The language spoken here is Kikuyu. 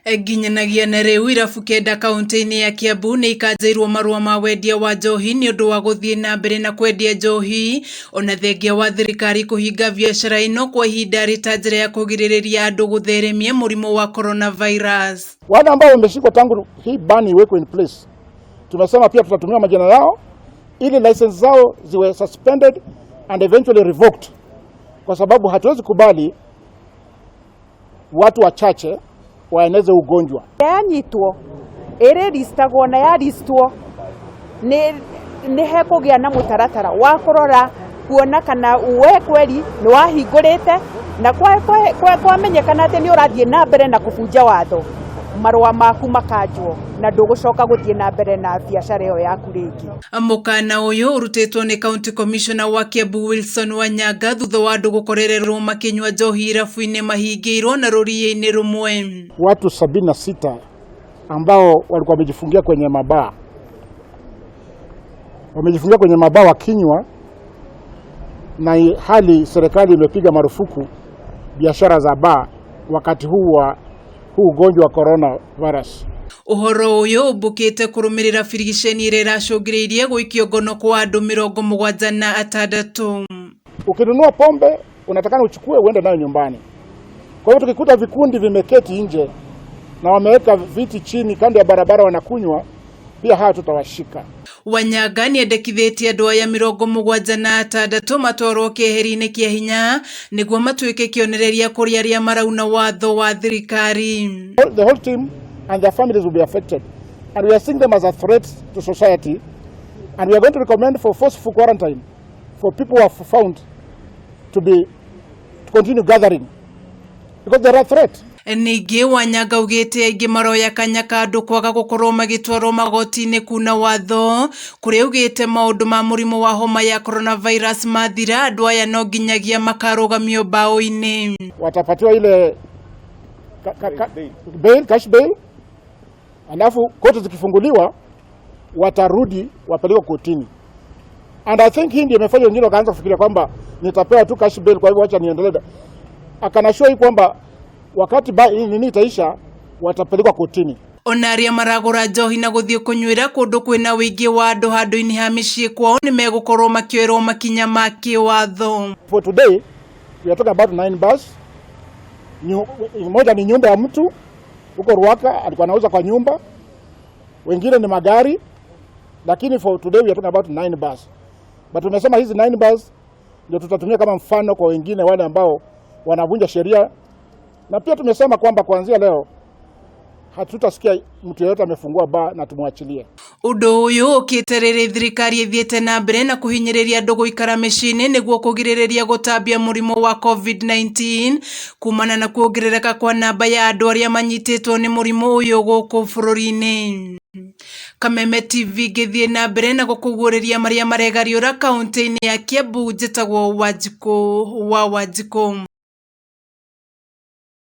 Nginyanagia na rĩu irabu 9 kaunti-inĩ ya Kiambu nĩ ikanjĩirwo marũa ma wendia wa njohi nĩũndũ wa gũthiĩ na mbere na kwendia njohi ona thengia wa thirikari kũhinga biacara ĩno kwa ihinda rĩ ta njĩra ya kũgirĩrĩria andũ gũtheremia mũrimũ wa coronavirus. Wale ambao wameshikwa tangu hii ban iwekwe in place, tumesema pia tutatumia majina yao ili license zao ziwe suspended and eventually revoked, kwa sababu hatuwezi kubali watu wachache waeneze ugonjwa. Yanyitwo ĩrĩristagwo na yaristwo nĩ hekũgĩa na mũtaratara wa kũrora kuona kana we kweli nĩ wahingũrĩte na kwamenyekana atĩ nĩ ũrathiĩ na mbere na kũbunja watho, marũa maku makanjwo na ndũgũcoka gũthiĩ na mbere na biacara ĩyo yaku rĩngĩ. Mũkana ũyũ ũrutĩtwo nĩ County Commissioner wa Kiambu Wilson Wanyanga thutha wa andũ gũkorererwo makĩnyua njohi irabu-inĩ mahingĩirwo na rũriĩ-inĩ rũmwe. Watu 76 ambao walikuwa wamejifungia kwenye mabaa, wamejifungia kwenye mabaa wakinywa, na hali serikali imepiga marufuku biashara za baa wakati huu wa huu ugonjwa wa corona virus. Ũhoro ũyũ ũmbũkĩte kũrũmĩrĩra birigiceni ĩrĩa ĩracũngĩrĩirie gũikio ngono kwa andũ 76. Ukinunua pombe unatakana uchukue uende nayo nyumbani. Kwa hivyo tukikuta vikundi vimeketi nje na wameweka viti chini kando ya barabara wanakunywa, pia hawa tutawashika. Wanyanga nĩendekithĩtie andũ aya 76 matwarwo keheri-inĩ kĩa hinya nĩguo matuĩke kĩonereria kũrĩ arĩa marauna watho wa thirikari. The whole team and their families will be affected, and we are seeing them as a threat to society, and we are going to recommend for forceful quarantine for people who are found to continue gathering because they are a threat. Ningĩ Wanyanga augĩte aingĩ maroya kanya ka andũ kwaga gũkorwo magĩtwarwo magoti-inĩ kuna watho kũrĩa augĩte maũndũ ma mũrimũ wa homa ya coronavirus mathira, andũ aya no nginyagia makarũgamio mbaũ-inĩ. Watapatiwa ile bail, cash bail, alafu koti zikifunguliwa watarudi wapelekwe kotini. And I think hii ndio imefanya wengine wakaanza kufikiria kwamba nitapewa tu cash bail, kwa hivyo acha niendelee. Akanashua hii kwamba wakati nini itaisha watapelekwa kotini. Ona arĩa maragũra njohi na gũthiĩ kũnyuĩra kũndũ kwĩna ũingĩ wa andũ handũ-inĩ ha mĩciĩ kwao nĩmegũkorwo makĩoerwo makinya ma kĩwatho. For today we are talking about 9 bars. Moja ni nyumba ya mtu huko Ruaka, alikuwa anauza kwa nyumba, wengine ni magari, lakini for today we are talking about 9 bars. But tumesema hizi 9 bars ndio tutatumia kama mfano kwa wengine wale ambao wanavunja sheria, na pia tumesema kwamba kuanzia leo hatutasikia mtu yeyote amefungua baa na tumwachilie. Ũndũ ũyũ ũkĩte rĩrĩ thirikari ĩthiĩte na mbere na kũhinyĩrĩria andũ gũikara mĩciĩ-inĩ nĩguo kũgirĩrĩria gũtambia mũrimũ wa COVID-19 kumana na kuongerereka kwa namba ya andũ arĩa manyitĩtwo nĩ mũrimũ ũyũ gũkũ bũrũri-inĩ. Kameme TV ngĩthiĩ na mbere na gũkũguũrĩria marĩa maregariũra kaunti-inĩ ya Kiambu, njĩtagwo Wanjikũ wa Wanjikũ.